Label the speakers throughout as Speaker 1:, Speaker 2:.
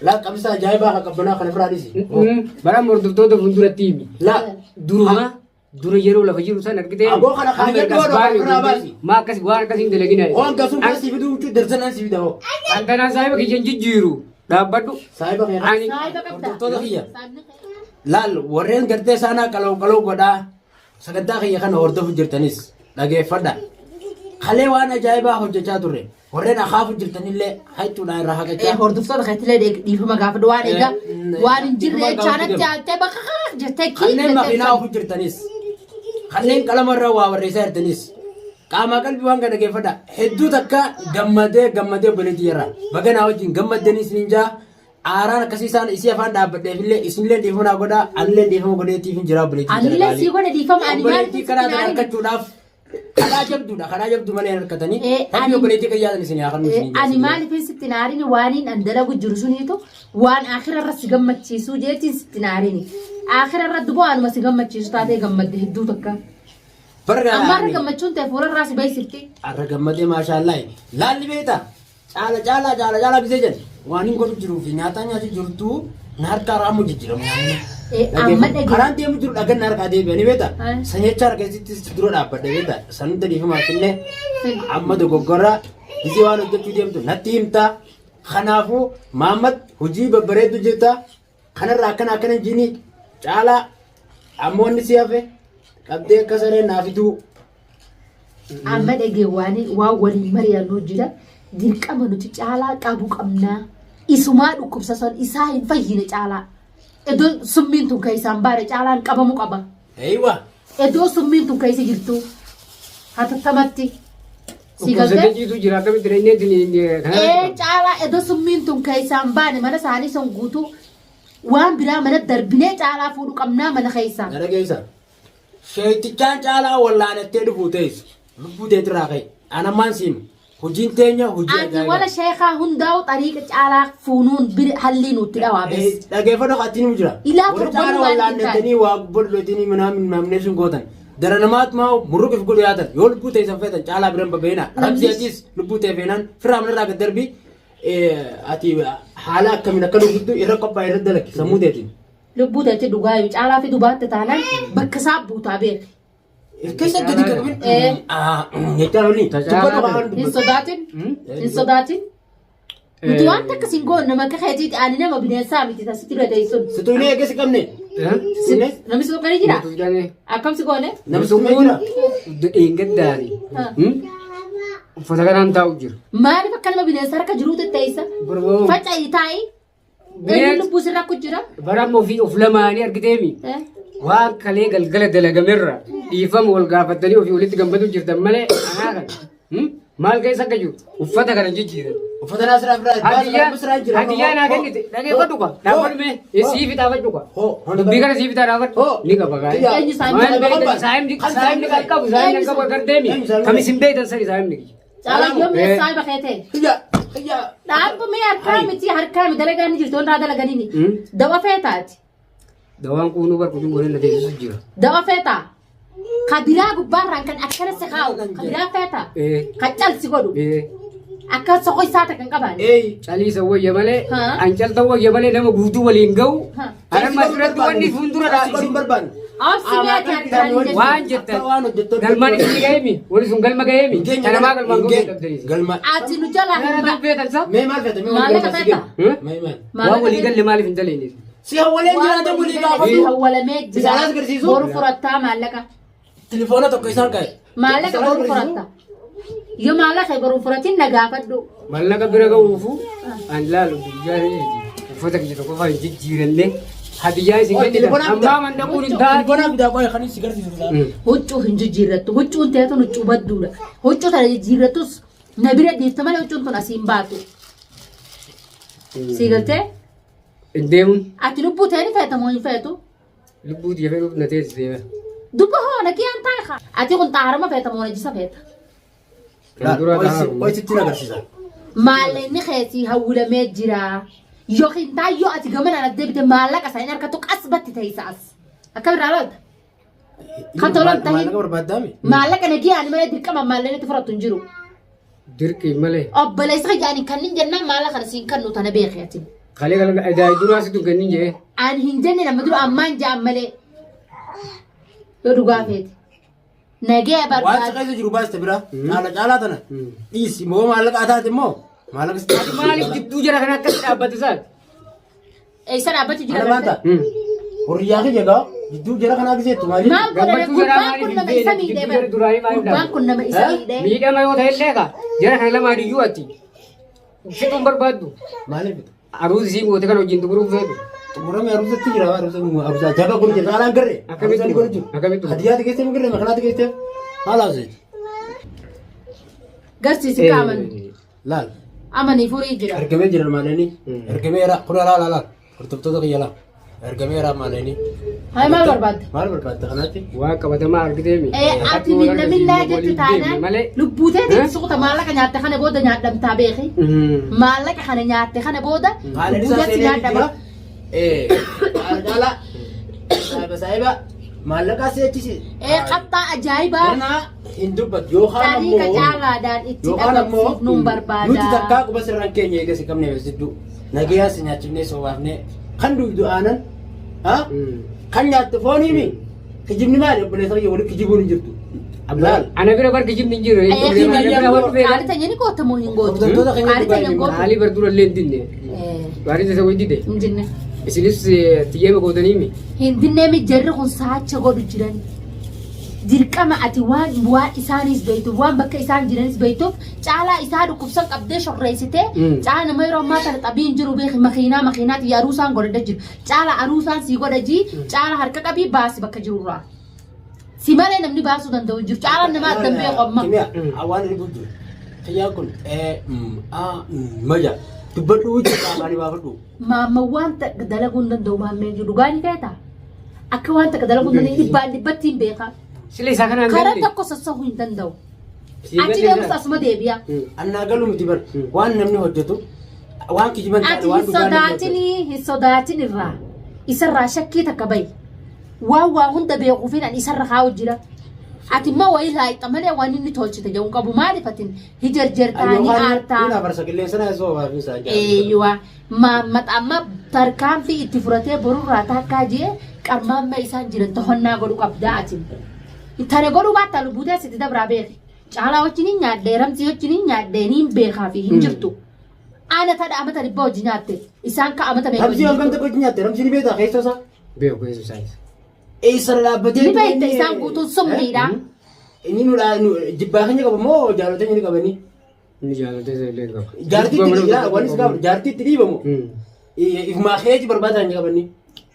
Speaker 1: Laa qabisa ajaa'ibaa kan qabbanaa kana biraa dhisi.
Speaker 2: Bara hordoftoota fuulduratti himi.
Speaker 1: Laa
Speaker 2: Duruma dura yeroo lafa jiru san argitee.
Speaker 1: Aboo kana kaayee
Speaker 2: Amma
Speaker 1: dhoodhoo
Speaker 2: erga as
Speaker 1: biraa
Speaker 2: baane
Speaker 1: baasi.
Speaker 2: Maa akkas waan akkasii hin dalaginaa.
Speaker 1: Waan gasuu kan si fiduu jechuun darsanaan si fida hoo.
Speaker 2: Antanaan saahiba kiyya hin jijjiiru. Dhaabbadhu.
Speaker 1: Saahiba kee
Speaker 2: Ani
Speaker 3: Saahiba qabda.
Speaker 1: hordoftoota kiyya. Laal warreen gartee saanaa qaloo qaloo godhaa sagantaa kiyya kana hordofu jirtanis dhageeffadha. Kalee waan ajaa'ibaa hojjechaa turre. Warreen akaafu jirtanillee haytuudhaan irraa haqachaa.
Speaker 3: Hordoftoota keetilee dhiifama gaafadhu waan egaa waan hin jirre
Speaker 1: Dhiifama
Speaker 3: jechaanatti
Speaker 1: gaafadhu.
Speaker 3: aattee bakka kana jettee kii
Speaker 1: Kanneen makiinaa ofu jirtanis, kanneen qalama irra waa barreessaa jirtanis, qaamaa qalbii waan kana dhaggeeffadha. Hedduu takka gammadee gammadee obboleettii jirra. Baganaa wajjin gammaddanii isiniin jaa. Aaraan akkasii isaan isii afaan dhaabbadheef illee isinillee dhiifama naa godhaa anillee dhiifama godheetiif hin jira obboleettii
Speaker 3: Anillee sii godhe dhiifama ani maaliif
Speaker 1: Obboleettii karaa kana argachuudhaaf karaa jabduudha karaa jabduu malee hin harkatanii. Rabbi obboleettii kan yaadan isin haa kennu isiniin jaa.
Speaker 3: Ani maaliif sitti hin aarini waaniin an dalagu jiru suniitu waan aakhira irra si gammachiisuu jeetiin sitti hin aarini. Aakhira irra duboo anuma si gammachiisu taatee gammadde hedduu takka.
Speaker 1: Barra
Speaker 3: Amma irra gammachuun ta'e fuula irraa si beeksifti.
Speaker 1: Arra gammadee maashaallahi. Laalli beektaa? Caala caalaa caala caalaa bisee jedhe waan hin godhu jiruu fi nyaataa nyaatu jirtu na harkaa raamuu jijjiiramu nyaanni.
Speaker 3: Amma dhagee.
Speaker 1: Karaan deemu jiru dhagan na harkaa deebi'anii beektaa? Sanyacha harkeessittis dura dhaabbadhe beektaa? San hunda dhiifamaa finne amma dogoggora gisee waan hojjechuu deemtu natti himta. Kanaafuu Maammad hojii babbareeddu jirta. Kanarraa akkana akkana hin jiini caalaa ammoo inni si hafe qabdee akka saree naa fiduu.
Speaker 3: Amma dhagee waan waan waliin mari'annu jira. Dirqama nuti caalaa qabu qabnaa. Isumaa dhukkubsa son isaa hin fayyine caalaa. Iddoo summiin tun keessaan baane caalaan qabamu qaba.
Speaker 1: Eeywa.
Speaker 3: Iddoo summiin tun keessa jirtu hatattamatti. Si
Speaker 2: Dhukkubsatee
Speaker 3: galtee?
Speaker 2: ciisu jira akkamitti dhaqneetiin kana.
Speaker 3: Ee caalaa iddoo summiin tun keessaan baane mana isaanii sun guutuu waan biraa mana darbinee caalaa fuudhu qabnaa mana keessaa.
Speaker 1: Gara keessa. Sheektichaan caalaa wallaanattee dhufuu teessu. Lubbuu teetirraa ka'e. Anammaan siima. Hojiin teenya hojii
Speaker 3: Ati
Speaker 1: ajaa'ibaa.
Speaker 3: wala sheekaa hundaa'u xariiqa caalaa fuunuun bir hallii nutti dhawaa bes.
Speaker 1: Dhageeffadhu ati ni jira.
Speaker 3: Ilaa
Speaker 1: Warri
Speaker 3: torbanuu
Speaker 1: caalaa
Speaker 3: maaliif hin
Speaker 1: wallaannettanii waa godhatanii minaamin maamnee sun gootan. Dara namaat maa murruqif godhu yaatan yoo lubbuu teessan feetan caalaa biran babeena. Rabbi atis lubbuu tee feenaan firraa manarraa gad darbi ati haala akkamiin akka nu guddu irra qophaa'e irra dalagi sammuu teetiin.
Speaker 3: Lubbuu teetti dhugaa yoo caalaa fi dubaatte taanaan bakka isaa buutaa beeki.
Speaker 1: Keessa gadi qabin. Jechaan olii. Dubbadhu waan
Speaker 3: Hin
Speaker 1: dubbatu.
Speaker 3: sodaatin. Hin sodaatin. Nuti waan takka sin goone nama akka keetiiti ani nama bineensaa miti tasitti bira teessun.
Speaker 1: Situ illee eegasi qabne.
Speaker 3: Namni si tokko ni jira? Akkam si goone?
Speaker 1: Namni si tumee jira.
Speaker 2: Dheengaddaani. Uffata kanaan taa'u jira.
Speaker 3: Maaliif akka nama bineensa harka jiruu tetteessa?
Speaker 2: Barboo.
Speaker 3: Faca'ii taa'i. Eenyu lubbuu sirra akku jira?
Speaker 2: Bara amma ofii of lamaanii argiteemi. Waan kalee galgala dalagamerra dhiifama wal gaafatanii ofii walitti gammadu jirtan malee anaa kana. Maal keessa akka jiru uffata kana jijjiiran.
Speaker 1: Uffata naa siraa biraa
Speaker 2: Hadiyyaa
Speaker 1: siraa jira.
Speaker 2: hadiyyaa naa kennite dhageeffadhu kwa dhaabbadhu mee sii fixaa fadhu kwa
Speaker 1: Hoo.
Speaker 2: dubbii kana sii fixaa dhaabbadhu
Speaker 1: Hoo.
Speaker 2: ni qaba gaa'e.
Speaker 3: Eenyu saayimni
Speaker 2: Maal
Speaker 3: qaba?
Speaker 2: beektan saayimni saayimni kan qabu saayimni kan qabu agarteemi kam isin beektan sani saayimni kiyya.
Speaker 3: Caalayyoo mee
Speaker 2: Eh.
Speaker 3: saayiba kee ta'e.
Speaker 1: Hiyya hiyya.
Speaker 3: Dhaabbu mee harkaa miti harkaa miti dalagaa ni jirtu hundaa dalaganiini. Dawa feetaati.
Speaker 2: Dawaan kuunuu barkutuun godhee na teessisu jira.
Speaker 3: Dawa feetaa. Ka biraa gubbaarraan kan akkana si kaa'u. Ka biraa feetaa.
Speaker 2: Eh.
Speaker 3: Ka calsi godhu.
Speaker 2: Eh.
Speaker 3: Akka soqo isaa takka hin qabaanne.
Speaker 1: Eey.
Speaker 2: Caliisa wayya malee
Speaker 3: Ha?
Speaker 2: an calta wayya malee nama guutuu waliin ga'u.
Speaker 3: Ha.
Speaker 2: Anamma asirratti wanni fuuldura
Speaker 1: Calsi godhuun barbaanne.
Speaker 3: Obsi mee ati harkaan hin jettu.
Speaker 2: waan jettan
Speaker 1: Akka waan hojjettoota
Speaker 2: galmaan isin ga'eemi wanni sun galma ga'eemi
Speaker 1: Hin
Speaker 2: kan namaa galmaan ga'uu
Speaker 1: geenye.
Speaker 2: dadhabdaniis.
Speaker 1: Galma.
Speaker 3: Ati nu jalaa hin
Speaker 2: Kana
Speaker 3: ba.
Speaker 2: beekan sa?
Speaker 1: Mee maal feete? Mee
Speaker 3: Maallaqa
Speaker 1: maal
Speaker 3: feeta?
Speaker 1: feete? Mee maal?
Speaker 2: Waan walii galle maaliif hin daleenye?
Speaker 1: Si hawwaleen jiraatan walii gaafatu.
Speaker 3: Hawwalamee jira.
Speaker 1: Isaan as agarsiisu?
Speaker 3: Boru furattaa maallaqa.
Speaker 1: Tilifoona tokko isaan ka'e.
Speaker 3: Maallaqa boru furatta. Yoo maallaqa boru furatin na gaafadhu.
Speaker 2: Maallaqa bira ga'uufu an laalu guyyaa uffata kiyya tokko fa'aa hin jijjiiranne hadiyyaa isin kennitan ammaa mandaquun hin taatu.
Speaker 1: Tilifoona fidaa qo'ee kan si garsiisu.
Speaker 3: Huccuu hin jijjiirrattu. Huccuun teetun huccuu badduudha. Huccuu tana jijjiirrattus na bira dhiifta malee huccuun tun asiin baatu. Sii galtee?
Speaker 2: Hin deemuun
Speaker 3: Ati lubbuu ta'e ni feeta moo hin feetu?
Speaker 2: lubbuu tiyya fedhuuf na teessisee.
Speaker 3: Dubba hoo na kiyaan taa'e kaa. Ati kun xaarama feeta moo najisa feeta?
Speaker 2: Kan dura taa'u.
Speaker 1: Qo'ee sitti agarsiisa.
Speaker 3: Maallaqni keessii hawwilamee jira. Yookiin taayyoo ati gamanaan as deebite maallaqa isaa hin argattu qasbatti teessa as. Akkam irraa laalta? Kan tolan tahin.
Speaker 1: Maallaqa barbaaddaami?
Speaker 3: Maallaqa nagiyaan malee dirqama maallaqni itti fudhattu hin jiru.
Speaker 2: Dirqii malee.
Speaker 3: Obboleessa kiyyaanii kanneen jennaan maallaqa kana siin kennu tana beeki ati.
Speaker 2: Kalee galgala edaa duraa situ kennin jee.
Speaker 3: Ani hin jenne nama dura ammaan ja'an malee. Yoo dhugaa feete. Nagee
Speaker 1: Waan si
Speaker 3: barbaadu.
Speaker 1: keessa jiru baaste bira. Caala caalaa tana. Dhiisi moo maallaqa taate immoo maallaqa si
Speaker 2: Ati maaliif gidduu jara kana akkas dhaabbate saati?
Speaker 3: Eessa dhaabbachuu jira
Speaker 1: Mana baanta.
Speaker 3: gartee?
Speaker 1: Horiyaa kiyya gaa gidduu jara kanaa giseettu maali?
Speaker 3: Maal godhane
Speaker 2: Gammachuu jaraa
Speaker 3: gurbaan
Speaker 2: maaliif
Speaker 3: kun
Speaker 2: hin
Speaker 3: nama isa
Speaker 2: beekne?
Speaker 3: miidhee
Speaker 2: Gidduu
Speaker 3: bara.
Speaker 2: jara duraanii maaliif
Speaker 3: Gurbaan kun nama isa
Speaker 1: Eh?
Speaker 3: miidhee.
Speaker 2: Miidhama yoo ta'e illee kaa jara kana lamaan iyyuu ati fixuun barbaaddu.
Speaker 1: Maaliif fixu?
Speaker 2: Aruuzi sii goote kana wajjin xumuruuf feetu.
Speaker 1: Xumurame aruusatti jira aruusa aruusa jaba kun jira caalaan garre.
Speaker 2: Akkamitti
Speaker 1: Aruusa ni godhu jiru.
Speaker 2: Akkamitti?
Speaker 1: Hadiyaati keessee garre makanaati keessee maal haasa'e?
Speaker 3: Garsiisi qaaman.
Speaker 1: Laal.
Speaker 3: Amanii furii jira.
Speaker 1: Ergamee jira maaleni? Ergameera kun laal laal hordoftoota kiyya laal. Ergameera maaleni?
Speaker 3: Hai maal barbaadda?
Speaker 1: Maal barbaadda kanaatti?
Speaker 2: Waa qabatamaa argiteemi.
Speaker 3: Ati minna minnaa jettu taanaan lubbuu teetiin suuta maallaqa nyaatte kana booda nyaadhamtaa beeki. Maallaqa kana nyaatte kana booda
Speaker 1: Haalaan
Speaker 3: lubbuu
Speaker 1: isaa
Speaker 3: teetti
Speaker 1: seenee
Speaker 3: nyaadhama.
Speaker 1: jira. Caala caala saahiba saahiba maallaqaa seechisi.
Speaker 3: Qaxxaa ajaa'ibaa
Speaker 1: Ganaa hin dubbatu yookaan
Speaker 3: taariika
Speaker 1: ammoo
Speaker 3: caalaadhaan itti
Speaker 1: yookaan ammoo
Speaker 3: dhabamsiif nuun barbaada.
Speaker 1: nuti takkaa quba sirraan keenya eegasi qabne jidduu nagayaa si nyaachifnee soobaafnee kan dugdu aanan ha kan nyaattu fooniimi kijibni maali obboleessa kiyya walitti kijibuun hin jirtu. Laal.
Speaker 2: Ana bira bar kijibni hin jiru. Ana bira waan dhufee
Speaker 3: Qaali tanya ni goota moo hin gootu?
Speaker 1: Hordoftoota keenya
Speaker 3: Qaali tanya hin gootu.
Speaker 2: Qaalii bar dura illee hin dinne. Qaalii isa wayii dide.
Speaker 3: Hin dinne.
Speaker 2: Isinis xiyyeema gootaniimi.
Speaker 3: Hin dinnee mi jarri kun saacha godhu jiran. Dirqama ati waan waan isaanis beektuuf waan bakka isaan jiranis beektuuf caalaa isaa dhukkubsan qabdee shorreessitee caalaa nama yeroo ammaa kana xabii hin jiru beeki makiinaa makiinaati aruusaan godhadha jiru. Caalaa aruusaan sii godha jii caalaa harka qabii baasi bakka jirurraa. Si malee namni baasuu danda'u hin jiru. Caalaan nama addan beeku amma.
Speaker 1: Kimiyaa waan inni guddu. Kiyyaan kun A maja dubbadhu jecha qaamaan baafadhu.
Speaker 3: Maamma waan takka dalaguu hin danda'u maammeen jiru dhugaa ni feeta. Akka waan takka dalaguu hin danda'u dhibbaan dhibbatti hin beeka.
Speaker 2: Sila isaa kanaan
Speaker 3: Karaa
Speaker 2: galle.
Speaker 3: tokko sossahuu hin danda'u.
Speaker 2: Sii
Speaker 3: Achi
Speaker 2: galle
Speaker 3: deemus
Speaker 2: isaa.
Speaker 3: asuma deebi'a.
Speaker 1: Annaa galu miti bar waan namni hojjetu waan kijiban
Speaker 3: Ati
Speaker 1: taate waan
Speaker 3: hin
Speaker 1: dhugaa namni hojjetu.
Speaker 3: sodaatinii hin sodaatin irraa isarraa shakkii takka bahi. Waan waa hunda beekuufin ani isarra kaa'u jira. Ati immoo wayii laayixa malee waan inni tolchite jedhu hin qabu maaliif atin hijarjartaa ni aartaa.
Speaker 1: Inni afarsa qilleensa na soo baafii isaa jaalladha.
Speaker 3: Eeyyuwa maammat amma tarkaanfii itti furatee borurraa taakkaa jee qarmaamma isaan jiran tohonnaa godhu qabdaa ati. Tana godhuu baattaa lubbuu tee sitti dabraa beeki. Caalaa wajjin hin nyaadhee ramsii wajjin hin nyaadhee niin beekaa fi hin jirtu. Ana tadha amata dhibba hojii nyaatte isaan ka amata meeqa
Speaker 1: Ramsii
Speaker 3: hojii
Speaker 1: hangam tokko hojii nyaatte ramsii ni beektaa keessoo isaa.
Speaker 2: Beeku keessa isaas.
Speaker 1: Eessa dhaabbatee
Speaker 3: Ni beekta isaan guutuun summiidha.
Speaker 1: Inni nu jibbaa keenya qaba moo jaalata keenya qabanii?
Speaker 2: Inni jaalatee isa illee qaba.
Speaker 1: Jaartii itti dhiibamu. Wanni si gaafatu jaartii itti dhiibamu. Ifumaa keeji barbaadan hin qabanii.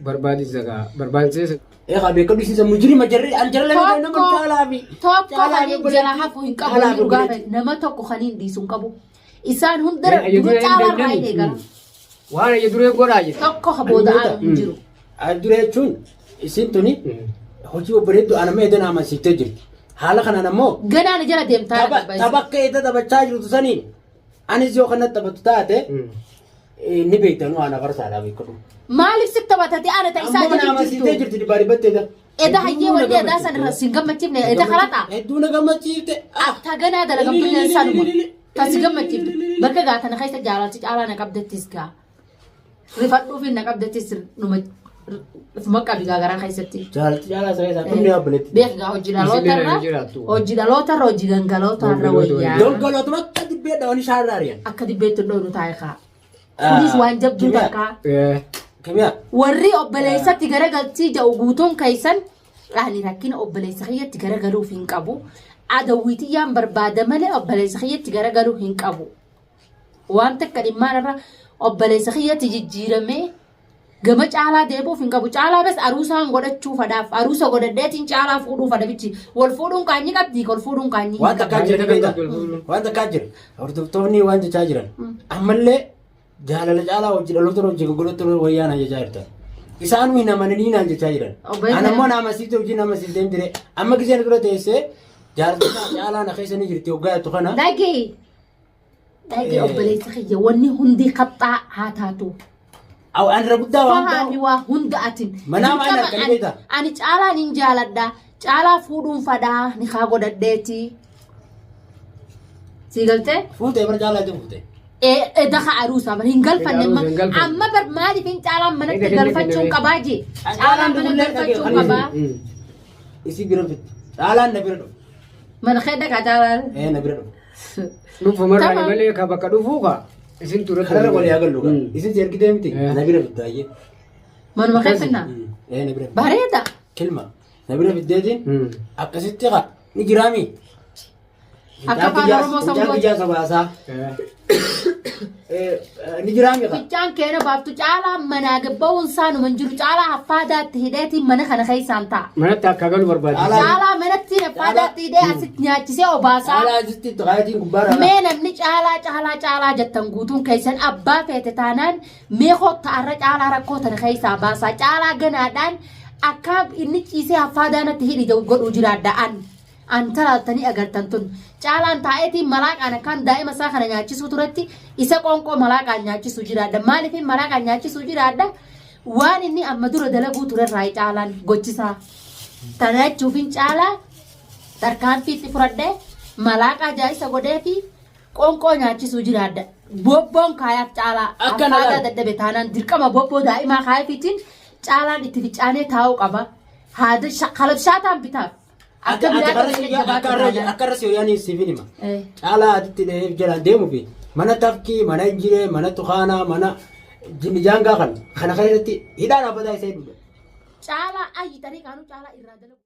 Speaker 2: Barbaadisa gaa barbaadisa.
Speaker 1: Eegaa beekadhu isiin mujrima jarri an jara lama nama caalaa fi.
Speaker 3: Tokko kan hin jala hafu hin qabu
Speaker 1: Caalaa fi
Speaker 3: dhugaa
Speaker 1: obboleetti.
Speaker 3: nama tokko kan hin dhiisu hin qabu. Isaan hunda dura caalaa irraa hin eegala.
Speaker 2: Waan ayya duree godhaa jira.
Speaker 3: Tokko ka booda aanu hin jiru.
Speaker 1: Dura jechuun isiin tuni hojii obboleettu anama edan amansiiftee jirti. Haala kanaan ammoo
Speaker 3: Ganaan jala deemtaa
Speaker 1: tapha tapha akka edda taphachaa jirtu saniin anis yoo kana taphatu taate ni beektanuu ana farsaadhaa beekadhu.
Speaker 3: Maaliif si taphatate ana ta isaa
Speaker 1: Ammoo na
Speaker 3: jala
Speaker 1: amansiiftee
Speaker 3: jirtu?
Speaker 1: jirti dhibbaa dhibbattee jira.
Speaker 3: Eda hayyee wanni edaa san irra sin gammachiifne eda karaxa.
Speaker 1: Hedduu na gammachiifte.
Speaker 3: Ta ganaa dalagamtu sanuma. Ta si gammachiifte. Bakka gaa tana keessa jaalalti caalaa na qabdattis gaa. Rifadhuufi na qabdattis numa ifuma qabi gaa garaa keessatti.
Speaker 1: Jaalatti jaalaa isa keessaa dhumni obboleetti.
Speaker 3: Beek gaa hojii dhalootarra
Speaker 2: Isin jiraattu.
Speaker 3: hojii dhalootarra hojii gangalootarra wayyaa.
Speaker 1: Dongolootuma akka dibbee dhawanii shaarraa ari'an.
Speaker 3: Akka dibbeetti hin dhoynu taa'e kaa. Kunis waan jabduu takkaa.
Speaker 1: Kimiyaa.
Speaker 3: Warri obboleessatti garagalchii jedhu guutuun keessan ani rakkina obboleessa kiyyatti garagaluuf hin qabu. Adawwiitiyyaan barbaada malee obboleessa kiyyatti garagaluu hin qabu. Waan takka dhimmaan irra obboleessa kiyyatti jijjiiramee gama caalaa deebi'uuf hin qabu. Caalaa bas aruusaan godhachuu fadhaaf aruusa godhadheetiin caalaa fuudhuu fadha bichi. Wal fuudhuun qaanyii qabdii wal fuudhuun qaanyii hin
Speaker 1: Waan takkaa jira beektaa? Waan takkaa jira. Hordoftoonni waan jechaa jiran. Ammallee jaalala caalaa hojii dhaloota hojii gurguratu wayyaa naan jechaa jirtan. Isaanuu hin amananii naan jechaa jiran.
Speaker 3: Obboleessa-
Speaker 1: Ana immoo na amansiifte hojii na amansiifte hin jire. Amma giseen dura teessee jaalala caalaa na keessa ni jirti hoggaa jettu kana.
Speaker 3: Dhagee. Dhagee obboleessa kiyya wanni hundi qaxxaa haa taatu.
Speaker 1: Aw an irra guddaa waan
Speaker 3: Fahaami waa hunda atin.
Speaker 1: Manaa maal
Speaker 3: Dirqama
Speaker 1: harka
Speaker 3: ani-
Speaker 1: beektaa?
Speaker 3: Ani caalaan hin jaaladha. Caalaa fuudhuun fadhaa ni kaa godhadheeti. Sii galtee?
Speaker 1: Fuutee bara caalaa itti fuutee.
Speaker 3: Edaha aruusaa bar hin galfanne amma
Speaker 2: Aruusa hin galfanne.
Speaker 3: amma bar maaliif hin caalaan manatti
Speaker 2: Eda kenne
Speaker 3: galfachuun
Speaker 2: kenne.
Speaker 3: qabaa jee caalaan mana galfachuun qabaa
Speaker 1: Isii bira fitti. Caalaan na bira dhufu.
Speaker 3: mana kee dhaqa caalaan.
Speaker 1: Ee na bira dhufu.
Speaker 2: Dhufu marraa
Speaker 3: Tamam.
Speaker 2: malee ka bakka dhufuu ka isin ture.
Speaker 1: Kanarra walii haa gallu. Isin si ergitee miti na bira fidda ayyee.
Speaker 3: Manuma kee finnaa
Speaker 1: Ee na bira fidda.
Speaker 3: bareeda.
Speaker 1: Kilma na bira fiddeetiin akkasitti qa ni jiraami.
Speaker 3: Akka afaan Oromoo
Speaker 1: Fincaan
Speaker 3: sammuu
Speaker 1: kiyyaa sabaasaa. Ni jiraami qa.
Speaker 3: Fincaan keena baaftu caalaa manaa gabba'uun isaa numa hin jiru caalaa haffaadaatti hidheetiin mana kana keessaan ta'a.
Speaker 2: Manatti akka galu barbaachisa.
Speaker 3: Caalaa manatti haffaadaatti hidhee asitti nyaachisee obaasaa.
Speaker 1: Caalaa asitti xaayitiin gubbaarra.
Speaker 3: Mee namni caalaa caalaa caalaa jettan guutuun keessan abbaa feete taanaan mee kotta arra caalaa rakkoo tana keessaa baasaa caalaa ganaadhaan akka inni ciisee haffaadaanatti hidhi godhuu jiraadha an. An talaaltanii agartan tun caalaan taa'eetiin malaaqaan akkaan daa'ima isaa kana nyaachisuu turetti isa qoonqoo malaaqaan nyaachisuu jiraadha. Maaliif malaaqaan nyaachisuu jiraadha? Waan inni amma dura dalaguu turerraa caalaan gochisaa. Tana jechuufin caalaa tarkaanfii itti fudhadhee malaaqaa jaayisa godhee fi qoonqoo nyaachisuu jiraadha. Bobboon kaayaaf caalaa
Speaker 1: Akka
Speaker 3: affaadaa
Speaker 1: nagaan.
Speaker 3: dadhabe taanaan dirqama bobboo daa'imaa kaayafiitiin caalaan itti ficaanee taa'uu qaba. Haada kalabshaataan bitaaf. Akka biraa qabee jabaatu taanaan.
Speaker 1: Akka irra siyoyaanii siif hima. Caalaa atitti dheef jalaan deemuu fi mana tafkii, mana injiree, mana tukaanaa, mana jinnijaangaa kana kana keessatti hidhaa dhaabbataa isa hedduudha.
Speaker 3: Caalaa ayyi xariiqaanuu caalaa irraa dalagu.